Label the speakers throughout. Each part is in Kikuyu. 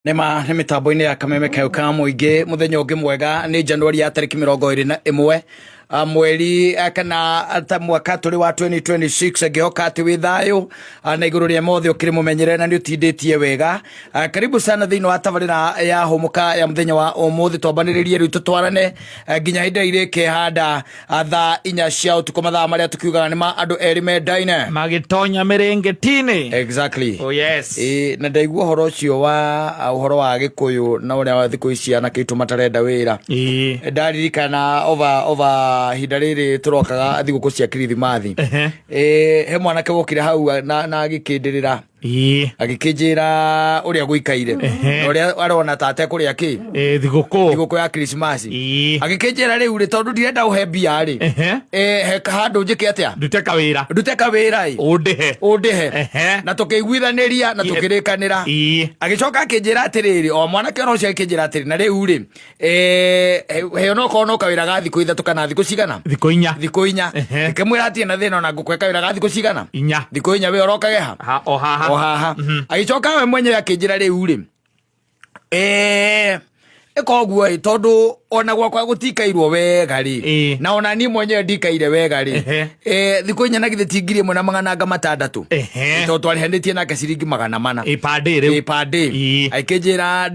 Speaker 1: Nĩma nĩ mĩtambo-inĩ ya kameme kayũ ka mũingĩ mũthenya ũngĩ mwega nĩ Januari ya tarĩki 21, mweri, kana ta mwaka tũrĩ wa 2026. Ngĩhoka atĩ wĩ thayũ, na igũrũ rĩa mothe ũkĩrĩ mũmenyere na nĩ ũtindĩtie wega. Karibu sana thĩinĩ wa tabarĩra ya hũmũka ya mũthenya wa ũmũthĩ. Twambanĩrĩrie rĩu tũtwarane nginya hĩndĩ ĩrĩa irĩkĩhanda thaa 4 cia ũtukũ, mathaa marĩa tũkiugaga nĩ ma andũ erĩ mendaine
Speaker 2: magĩtonya mĩrĩngĩti-inĩ.
Speaker 1: Exactly.
Speaker 2: Oh yes.
Speaker 1: Ĩĩ, na ndaigua ũhoro ũcio wa ũhoro wa gĩkũyũ na ũrĩa thikũ ici anake aitũ matarenda wĩra. Ndaririkana over ihinda rĩrĩ tũrokaga thigũkũ cia kirithimathi. Ĩĩ, he mwanake wokire hau na agĩkĩndĩrĩra, agĩkĩnjĩra ũrĩa gũikaire na ũrĩa arona ta atekũrĩa kĩ
Speaker 2: Thigũkũ.
Speaker 1: Thigũkũ ya Krismasi. Agĩkĩnjĩra rĩu rĩ, tondũ ndirenda ũhe mbia rĩ, he handũ njĩke atĩa?
Speaker 2: Ndute kawĩra.
Speaker 1: Ndute kawĩra ĩ.
Speaker 2: Ũndĩhe.
Speaker 1: Ũndĩhe. Na tũkĩiguithanĩria na tũkĩrĩkanĩra. Agĩcoka akĩnjĩra atĩrĩrĩ, o mwanake ona ũcio akĩnjĩra atĩrĩ, na rĩu rĩ, he onokorwo no kawĩra ga thikũ 3 kana thikũ cigana?
Speaker 2: Thikũ 4.
Speaker 1: Thikũ 4. Ngĩmwĩra atirĩ na thĩna, ona ngũkũhe kawĩra ga thikũ cigana?
Speaker 2: 4.
Speaker 1: Thikũ 4, we orokage ha?
Speaker 2: Ha, o haha.
Speaker 1: O haha. Agĩcoka we mwenyewe akĩnjĩra rĩu rĩ, ĩka ũguo ĩ, tondũ ona gwakwa gũtikairwo wega rĩ, na ona niĩ mwenyewe ndikaire wega rĩ, thikũ 4 na githĩ ti 1600? Tondũ twarĩhanĩtie nake ciringi 400.
Speaker 2: Ĩ, per day rĩu.
Speaker 1: Ĩ, per day. Akĩnjĩra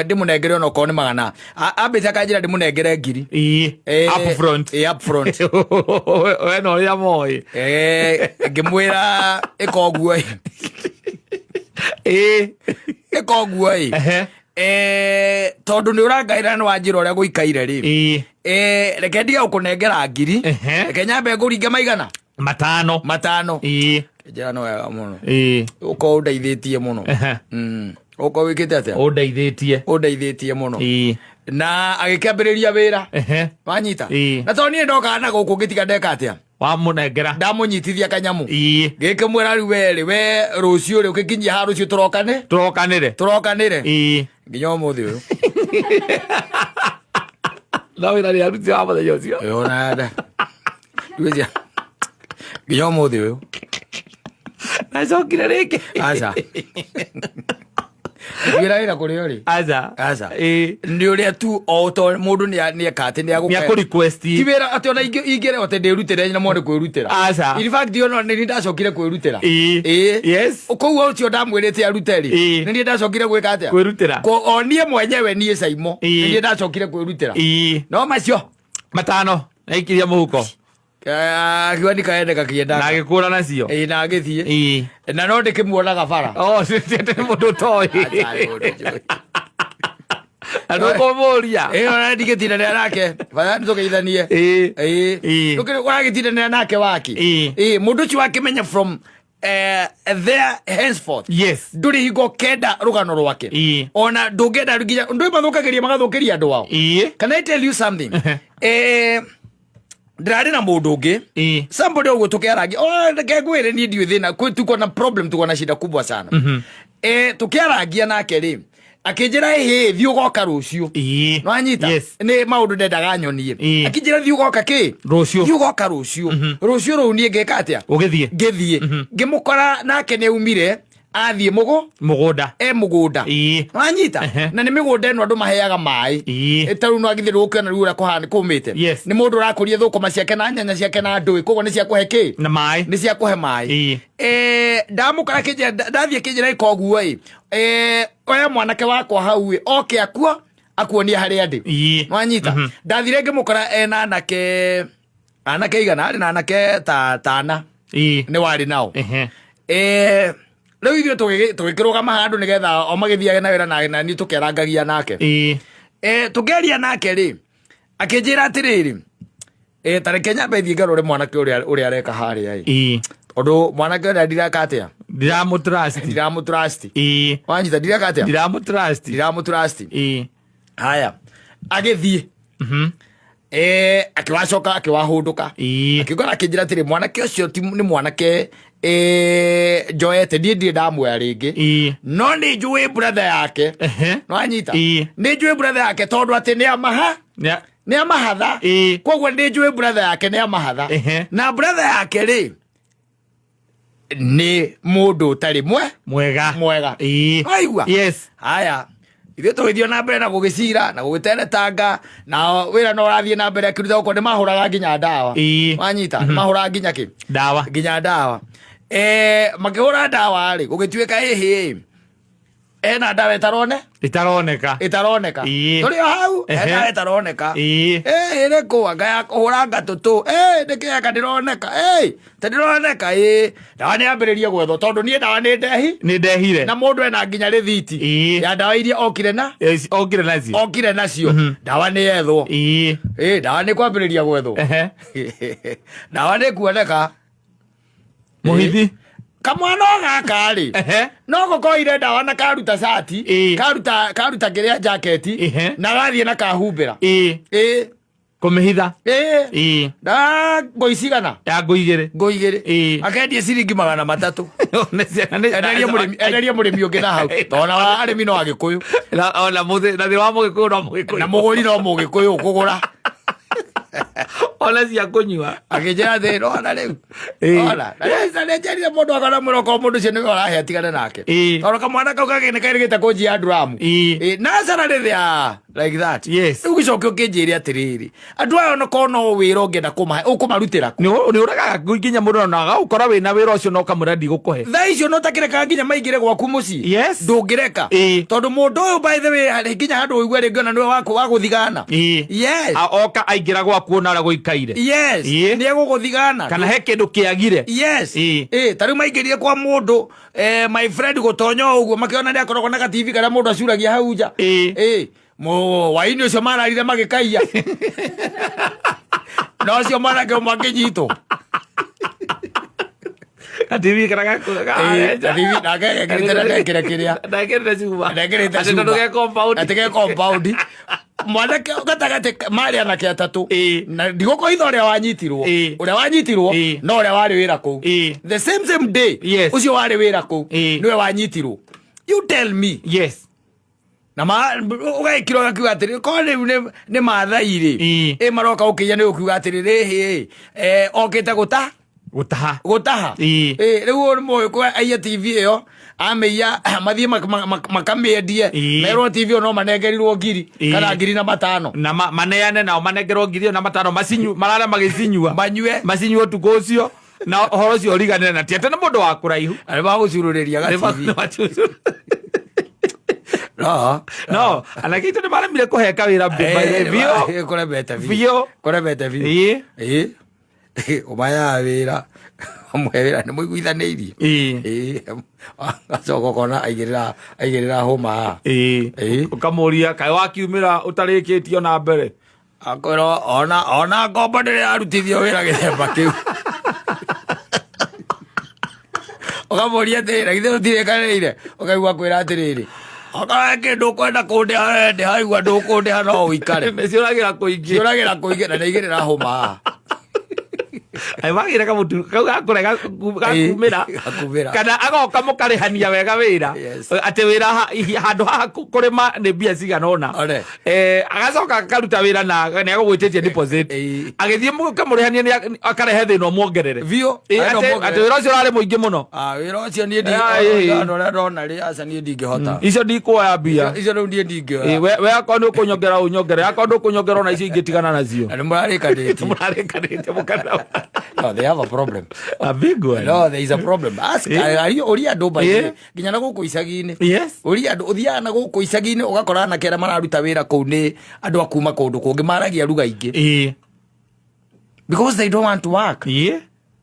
Speaker 1: ndĩmũnengere onokorwo nĩ magana, ambĩte akanjĩra ndĩmũnengere 1000.
Speaker 2: Up front.
Speaker 1: Ĩ, up front.
Speaker 2: We na ũrĩa moĩ.
Speaker 1: Ngĩmwĩra ĩka ũguo ĩ. Ĩka ũguo ĩ. Tondũ nĩ ũrangaĩra nĩ wanjĩra ũrĩa gũikaire rĩ, reke ndige gũkũnengera 1000. Reke nyambe ngũringe maigana?
Speaker 2: 5.
Speaker 1: 5. Njĩra nĩ wega mũno. Ũkorwo ũndeithĩtie mũno. Ũkorwo wĩkĩte atĩa?
Speaker 2: Ũndeithĩtie.
Speaker 1: Ũndeithĩtie mũno. Na agĩkĩambĩrĩria wĩra. Wanyita? Na tondũ niĩ ndokaga na gũkũ ngĩtiga ndeka atĩa?
Speaker 2: Wamũnengera.
Speaker 1: Ndamũnyitithia kanyamũ. Gĩkĩmwĩra rĩu werĩ we rũciũ rĩ, ũkĩkinyia haha rũciũ tũrokane.
Speaker 2: Tũrokanĩre.
Speaker 1: Tũrokanĩre. Nginya ũmũthĩ ũyũ.
Speaker 2: No wĩra nĩ aruti wa mũthenya ũcio.
Speaker 1: Ĩĩ, ona nda. Ndwĩcia. Nginya ũmũthĩ ũyũ.
Speaker 2: Nacokire rĩngĩ?
Speaker 1: Aca. Wĩra wĩra kũrĩ ũrĩ.
Speaker 2: Aca.
Speaker 1: Aca. Nĩ ũrĩa tu o to mũndũ nĩ eka atĩ nĩ agũka.
Speaker 2: Nĩ akũ request.
Speaker 1: Ti wĩra atĩ ona ingĩrehwo atĩ ndĩrutĩre na mone kwĩrutĩra.
Speaker 2: Aca.
Speaker 1: In fact ona nĩ ndacokire kwĩrutĩra.
Speaker 2: Ĩĩ. Yes.
Speaker 1: Koguo ũcio ndamwĩrĩte arute rĩ. Nĩ niĩ ndacokire gwĩka atĩa?
Speaker 2: Kwĩrutĩra.
Speaker 1: O niĩ mwenyewe niĩ Saimo. Nĩ niĩ ndacokire kwĩrutĩra. No macio.
Speaker 2: 5 naikiria mũhuko.
Speaker 1: Akiuga ndikaende gakiendaga.
Speaker 2: Na agĩkũra nacio.
Speaker 1: Ĩĩ, na agĩthiĩ. Na no ndĩkĩmuonaga bara.
Speaker 2: Oh, nĩ mũndũ ũtoĩ.
Speaker 1: Aca, nĩ mũndũ njũĩ.
Speaker 2: Na ndũkũmũria.
Speaker 1: Ĩĩ, ona ndigĩtindanĩra nake. Bata nĩtũgeithanie.
Speaker 2: Ĩĩ.
Speaker 1: Ĩĩ. Ũragĩtindanĩra nake waki.
Speaker 2: Ĩĩ.
Speaker 1: Ĩĩ, mũndũ ũcio wakĩmenya from there henceforth.
Speaker 2: Yes.
Speaker 1: Ndũrĩ hingo ũkenda rũgano rwake.
Speaker 2: Ĩĩ.
Speaker 1: Ona ndũngĩenda nginya ndũĩ mathũkagĩria magathũkĩria andũ ao.
Speaker 2: Ĩĩ.
Speaker 1: Can I tell you something? Ndĩrarĩ na mũndũ ũngĩ. Somebody ũguo tũkĩarangia. Oh, reke ngwĩre niĩ ndiũĩ thĩna, tuko na problem, tuko na shida kubwa sana. Tũkĩarangia nake rĩ, akĩnjĩra ĩhĩ thiĩ ũgoka rũciũ. Nĩwanyita?
Speaker 2: Yes.
Speaker 1: Nĩ maũndũ ndendaga nyonie. Akĩnjĩra thiĩ ũgoka kĩ?
Speaker 2: Rũciũ.
Speaker 1: Thiĩ ũgoka rũciũ. Rũciũ rũu niĩ ngĩka atĩa?
Speaker 2: Ũgĩthiĩ.
Speaker 1: Ngĩthiĩ. Ngĩmũkora nake nĩ aumire athiĩ mũgũ
Speaker 2: Mũgũnda.
Speaker 1: E mũgũnda. Wanyita? Na nĩ mĩgũnda ĩno andũ maheaga maĩ. Ta rĩu no agithĩ rũkĩona rĩu ũrĩa kũhana kũmĩte.
Speaker 2: Yes.
Speaker 1: Nĩ mũndũ ũrakũria thũkũma ciake na nyanya ciake na ndũĩ, koguo nĩ cia kũhe kĩ?
Speaker 2: Na maĩ.
Speaker 1: Nĩ cia kũhe maĩ. Ndamũkora kĩnjĩra, ndathiĩ kĩnjĩra ĩka ũguo ĩ. Oya mwanake wakwa hau ĩ, oke akuo akuonie harĩa ndĩ. Wanyita? Ndathire ngĩmũkora ena anake, anake igana, arĩ na anake ta tana. Nĩ warĩ nao. Rĩu ithuĩ tũgĩkĩrũgama handũ nĩgetha o magĩthiage na wĩra na niĩ tũkĩarangagia nake. Tũkĩaria nake rĩ, akĩnjĩra atĩrĩrĩ, ta reke nyambe thiĩ ngarore mwanake ũrĩa areka harĩa ĩ. Tondũ mwanake ũrĩa ndireka atĩa?
Speaker 2: Ndiramũtrust.
Speaker 1: Ndiramũtrust. Wanyita, ndireka atĩa?
Speaker 2: Ndiramũtrust.
Speaker 1: Ndiramũtrust. Haya, agĩthiĩ. Akĩwacoka akĩwahũndũka. Akĩngora akĩnjĩra atĩrĩ, mwanake ũcio nĩ mwanake, njoete niĩ ndirĩ ndamuoya rĩngĩ. No nĩ njũĩ brother yake. Nĩwanyita? Nĩ njũĩ brother yake tondũ atĩ nĩ amaha nĩ amahatha. Koguo nĩ njũĩ brother yake nĩ amahatha. Na brother yake rĩ, Nĩ mũndũ ũtarĩ mwe
Speaker 2: Mwega.
Speaker 1: Mwega. Waigua?
Speaker 2: Yes.
Speaker 1: Haya, ithuĩ tũgĩthiĩ na mbere na gũgĩcira na gũgĩteretanga, na wĩra no ũrathiĩ na mbere akĩruta gũkũ nĩ mahũraga nginya ndawa. Wanyita? Nĩ mahũraga nginya kĩ?
Speaker 2: Ndawa.
Speaker 1: Nginya ndawa. Makĩhũra ndawa rĩ, gũgĩtuĩka ĩhĩ ena ndawa ĩtarone
Speaker 2: Itaroneka.
Speaker 1: Ĩtaroneka. Tũrĩ o hau. Ena ĩtaroneka. Ĩrĩkũ anga ya kũhũra ngatũtũ nĩkĩeka ndĩroneka, ta ndĩroneka. Ndawa nĩ yambĩrĩrie gwethwo, tondũ niĩ ndawa nĩ ndehi.
Speaker 2: Nĩ ndehire.
Speaker 1: Na mũndũ ena nginya rĩthiti ya ndawa iria okire na
Speaker 2: Yes, okire nacio.
Speaker 1: Okire nacio. Ndawa nĩ yethwo. Ndawa nĩ kwambĩrĩria gwethwo. Ndawa nĩ kuoneka.
Speaker 2: Mũhithi.
Speaker 1: Kamwana o gaka rĩ, no gũkoire ndawa na karuta cati, karuta kĩrĩa, jaketi, na gathiĩ na kahumbĩra.
Speaker 2: Kũmĩhitha.
Speaker 1: Na ngũ icigana?
Speaker 2: Ya ngũ igĩrĩ.
Speaker 1: Ngũ igĩrĩ. Akendie ciringi 300.
Speaker 2: Nĩ ciana
Speaker 1: Enderie mũrĩmi, enderie mũrĩmi ũngĩ na hau, tondũ ona arĩmi no agĩkũyũ.
Speaker 2: Na ona mũthĩ na thĩ wa mũgĩkũyũ no mũgĩkũyũ.
Speaker 1: Na mũgũri no mũgĩkũyũ ũkũgũra.
Speaker 2: Ona cia kũnyua.
Speaker 1: Akĩnjĩra atĩ nona rĩu, ona na nĩnjerire mũndũ akona mũno korwo mũndũ ũcio nĩwe ũrahe atigane nake, tondũ kamwana kau kagĩ nĩ kerĩgĩte kũnjia nduramu. Na salary they are like that. Rĩu gĩcoke ũkĩnjĩre atĩrĩrĩ, andũ aya onakorwo no wĩra ũngĩenda kũmahe, ũkũmarutĩra kũ?
Speaker 2: Nĩ ũragaga nginya mũndũ ona agagũkora wĩna wĩra ũcio na ũkamwĩra ndigũkũhe.
Speaker 1: Thaa icio no takĩrekaga nginya maingĩre gwaku mũciĩ. Ndũngĩreka, tondũ mũndũ ũyũ, by the way, harĩ nginya handũ ũigue rĩngĩ ona nĩwe waku wa gũthigana.
Speaker 2: Oka aingĩra gwaku ona ũrĩa gũikaire.
Speaker 1: Nĩ egũgũthigana.
Speaker 2: Kana he kĩndũ kĩagire.
Speaker 1: Ta rĩu maingĩrire kwa mũndũ, my friend, gũtonya o ũguo makĩona nĩ akoragwo na gatibi karĩa mũndũ acuragia hau nja. Waini ũcio mararire magĩkaia, na ũcio mwanake ũmwe akĩnyitwo.
Speaker 2: Gatibi kana
Speaker 1: Gatibi, nake gekĩrĩte na ndekĩre kĩrĩa.
Speaker 2: Ndekĩrĩte cuma.
Speaker 1: Ndekĩrĩte
Speaker 2: Atĩ
Speaker 1: cuma.
Speaker 2: tondũ ge compound.
Speaker 1: Atĩ ge compound. Mwanake gatagatĩ marĩ anake atatũ, na ndigũkũhitha ũrĩa wanyitirwo, ũrĩa wanyitirwo, no ũrĩa warĩ wĩra kũu the same same day, ũcio warĩ wĩra kũu nĩwe wanyitirwo. You tell me. Na ma ũgagĩkira ũgakiuga atĩrĩ, korwo rĩu nĩ Maathai rĩ, ĩ maroka gũkĩiya, nĩ ũkiuga atĩrĩ rĩhĩ okĩte gũta
Speaker 2: Gũtaha.
Speaker 1: Gũtaha. Rĩu ũyũ nĩ mũgĩkũyũ aiye TV ĩyo, amĩiya, mathiĩ makamĩendie, merwo TV ĩyo no manengerirwo ngiri kana 1005.
Speaker 2: Na maneane nao manengerwo 1005 macinyu marare magĩcinyua.
Speaker 1: Manyue.
Speaker 2: Macinyue ũtukũ ũcio na ũhoro ũcio ũriganĩre, na ti atĩ nĩ mũndũ wa kũraihu.
Speaker 1: Na nĩ magũcurũrĩria ga TV. No.
Speaker 2: No anake itũ nĩ maremire kũheka wĩra biũ.
Speaker 1: Kũremete biũ.
Speaker 2: Biũ.
Speaker 1: Kũremete biũ. Ũmayaga wĩra, ũmwe wĩra nĩ mũiguithanĩirie. Agacoka ũkona aigĩrĩra aigĩrĩra hũma haha.
Speaker 2: Ũkamũria kaĩ wakiumĩra ũtarĩkĩtio na mbere.
Speaker 1: Akwĩra ona ngombo ndĩrĩ yarutithio wĩra gĩthemba kĩu. Ũkamũria atĩrĩrĩ, na githĩ tũtirĩkanĩire? Ũkaigua kwĩra atĩrĩrĩ, okorwo he kĩndũ ũkwenda kũndĩha, we ndĩha, igua ndũkũndĩha no ũikare.
Speaker 2: Nĩ ciũragĩra kũingĩ.
Speaker 1: Ciũragĩra kũingĩ na nĩaigĩrĩra hũma haha.
Speaker 2: Aĩ wagĩre kamũtu kau gakũrega gakumĩra.
Speaker 1: Gakumĩra.
Speaker 2: Kana agoka mũkarĩhania wega wĩra, atĩ wĩra handũ haha kũrĩma nĩ mbia cigana ũna.
Speaker 1: Ore.
Speaker 2: Agacoka akaruta wĩra na nĩ agũgwĩtĩtie deposit. Agĩthiĩ mũkamũrĩhania akarehe thĩna ũmuongerere.
Speaker 1: Biũ.
Speaker 2: Atĩ atĩ wĩra ũcio ũrarĩ mũingĩ mũno.
Speaker 1: Ah, wĩra ũcio niĩ andũ arĩa ndona rĩ, aca, niĩ ndingĩhota.
Speaker 2: Icio ndikuoya mbia.
Speaker 1: Icio rĩu niĩ ndingĩoya.
Speaker 2: We akorwo nĩ ũkũnyongera ũnyongere, akorwo ndũkũnyongera ona icio ingĩ tigana nacio.
Speaker 1: Na nĩ mũrarĩkanĩtie.
Speaker 2: Mũrarĩkanĩtie mũkana.
Speaker 1: No, they have a problem.
Speaker 2: A big one.
Speaker 1: No, there is a problem. Ask, ũria andũ by the way, nginya na gũkũ icagi-inĩ. Ũria andũ, ũthiaga na gũkũ icagi-inĩ ũgakora anake arĩa mararuta wĩra kũu nĩ andũ a kuma kũndũ kũngĩ, maragia ruga ingĩ, because they don't want to work.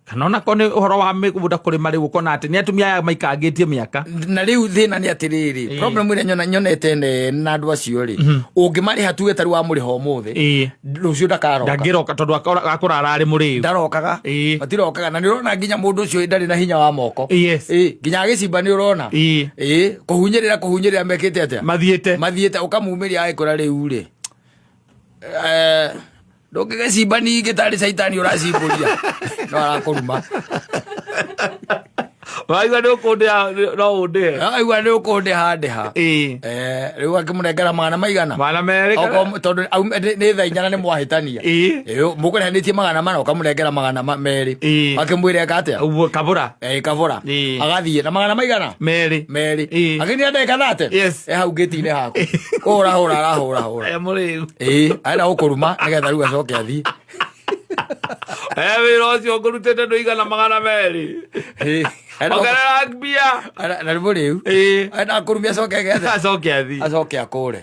Speaker 2: Kana ona korwo nĩ ũhoro wa mĩgũnda kũrĩma, rĩu ũkona atĩ nĩ atumia aya maikangĩtie mĩaka.
Speaker 1: Na rĩu thĩna nĩ atĩrĩrĩ, problem ĩrĩa nyonete nene na andũ acio rĩ, ũngĩmarĩha, tuge tarĩu wamũrĩha ũmũthĩ, rũciũ ndakaroka.
Speaker 2: Ndangĩroka tondũ akora ararĩ mũrĩu.
Speaker 1: Ndarokaga. Matirokaga, na nĩ ũrona nginya mũndũ ũcio ndarĩ na hinya wa moko. Nginya agĩcimba nĩ ũrona. Kũhunyĩrĩra kũhunyĩrĩra mekĩte atĩa?
Speaker 2: Mathiĩte.
Speaker 1: Mathiĩte ũkamumĩria agĩkwĩra rĩu rĩ, ndũngĩgĩcimba ningĩ tarĩ caitani ũracimbũria, no arakũruma.
Speaker 2: Waigua nĩ ũkũndĩha, no ũndĩhe.
Speaker 1: Aigua nĩ ũkũndĩha ndĩha.
Speaker 2: Ĩĩ.
Speaker 1: Rĩu akĩmũnengera magana maigana?
Speaker 2: 200.
Speaker 1: Okorwo tondũ nĩ thaa 4 na nĩ mwahĩtania.
Speaker 2: Ĩĩ.
Speaker 1: Mũkũrĩhanĩtie 400, ũkamũnengera 200.
Speaker 2: Ĩĩ.
Speaker 1: Akĩmwĩra eka atĩa?
Speaker 2: Ũguo, kabũra.
Speaker 1: Kabũra.
Speaker 2: Ĩĩ.
Speaker 1: Agathiĩ na magana maigana?
Speaker 2: Merĩ.
Speaker 1: Merĩ.
Speaker 2: Ĩĩ.
Speaker 1: Agĩthiĩ ndagĩka 30.
Speaker 2: Yes.
Speaker 1: E hau ngĩti-inĩ haku. Kũhũra hũra arahũra hũra.
Speaker 2: E mũrĩu.
Speaker 1: Ĩĩ, arenda gũkũruma nĩgetha rĩu acoke athiĩ.
Speaker 2: E wĩra ũcio ngũrutĩte ndũigana 200.
Speaker 1: Ĩĩ. Arenda
Speaker 2: Ongerera mbia.
Speaker 1: Na nĩ mũrĩu.
Speaker 2: Ĩĩ.
Speaker 1: Arenda kũrumia acoke gethe.
Speaker 2: Acoke athiĩ.
Speaker 1: Acoke akũre.